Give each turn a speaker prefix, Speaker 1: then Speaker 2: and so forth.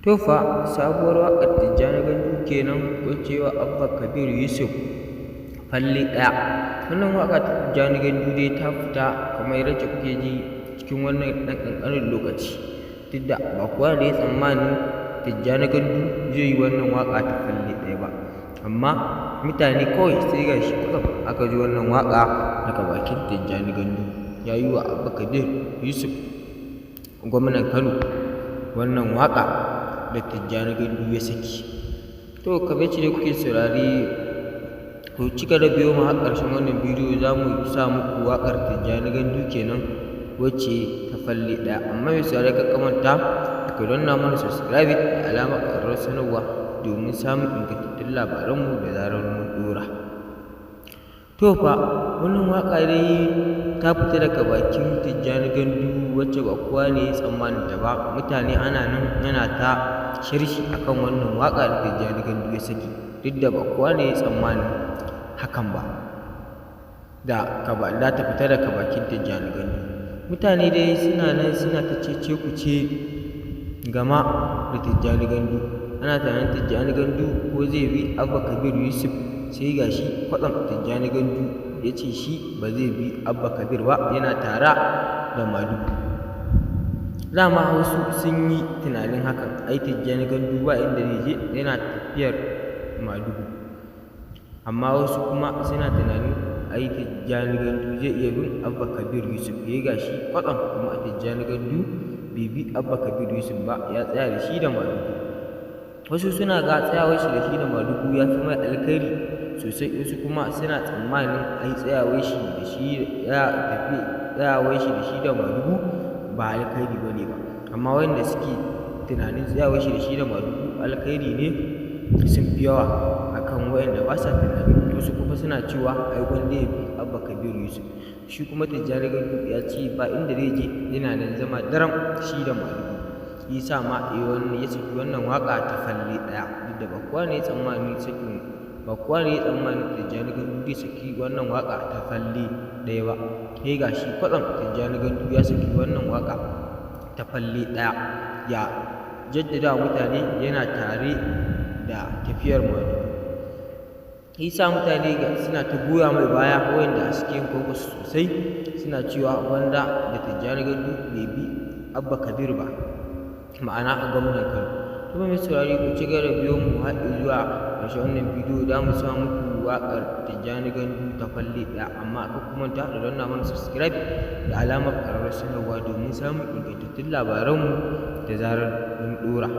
Speaker 1: To fa, sabuwar waƙar Tijjani Gandu kenan wacce wa Abba Kabir Yusuf falle ɗaya. Wannan waƙa ta Tijjani Gandu dai ta fita kamar yadda kuke ji cikin wannan ɗan ƙanƙanin lokaci. Duk da ba kowa ne ya tsammanin Tijjani Gandu zai yi wannan waƙa ta falle ɗaya ba. Amma mutane kawai sai ga shi kwatsam aka ji wannan waƙa daga bakin Tijjani Gandu ya yi wa Abba Kabir Yusuf, gwamnan Kano, wannan waƙa da Tijjani Gandu ya saki. To, kamar yacce dai kuke saurare, ku ci gaba da biyo mu har ƙarshen wannan bidiyo, za mu sa muku waƙar Tijjani Gandu kenan wacce ta falle ɗaya. Amma mai saurare, kar ka manta da ka danna mana subscribe da alamar ƙararrawar sanarwa domin samun ingantattun labaranmu da zarar mun ɗora. To fa, wannan waƙa dai ta fita daga bakin Tijjani Gandu wacce ba kowa ne ya tsammanin ta ba. Mutane ana nan ana ta sharhi akan wannan waƙa da Tijjani Gandu ya saki, duk da ba kowa ne ya tsammanin hakan ba da za ta fita daga bakin Tijjani Gandu. Mutane dai suna nan suna ta cece-kuce game da Tijjani Gandu. Ana tunanin Tijjani Gandu ko zai bi Abba Kabir Yusuf, sai ga shi kwatsam Tijjani Gandu ya ce shi ba zai bi Abba Kabir ba, yana tare da Madugu. Dama wasu sun yi tunanin hakan, ai Tijjani Gandu ba inda zai je, yana tafiyar Madugu. Amma wasu kuma suna tunanin ai Tijjani Gandu zai iya bin Abba Kabir Yusuf. Sai ga shi kwatsam kuma Tijjani Gandu bai bi Abba Kabir Yusuf ba, ya tsaya da shi da Madugu. Wasu suna ga tsayawar shi da shi da Madugu ya fi mai alkhairi sosai, wasu kuma suna tsammanin ai tsayawar shi da shi ya tafi tsayawar shi da shi da Madugu ba alkhairi ba ne ba. Amma wanda suke tunanin tsayawar shi da shi da Madugu alkhairi ne sun fi yawa akan waɗanda ba sa tunani. Wasu kuma suna cewa ai gwanda ya bi Abba Kabir Yusuf. Shi kuma Tijjani Gandu ya ce ba inda zai je, yana nan zama daram shi da Madugu. Shi sa ma ya saki wannan waƙa ta falle ɗaya, duk da ba kowa ne ya tsammani sakin ba kowa ne ya tsammanin Tijjani Gandu zai saki wannan waƙa ta falle ɗaya ba. Sai ga shi kwatsam Tijjani Gandu ya saki wannan waƙa ta falle ɗaya, ya jaddada wa mutane yana tare da tafiyar Madugu. Shi sa mutane suna ta goya mai baya, wayanda suke yin Kwankwaso sosai suna cewa gwanda da Tijjani Gandu bai bi Abba Kabir ba, ma'ana gwamnan Kano. To mai saurare, ku ci gaba da biyo mu har zuwa ƙarshen wannan bidiyo, za mu sa muku waƙar Tijjani Gandu ta falle ɗaya. Amma kar ku manta da danna mana subscribe da alamar ƙararrawar sanarwa domin samun ingantattun labaranmu da zarar mun ɗora.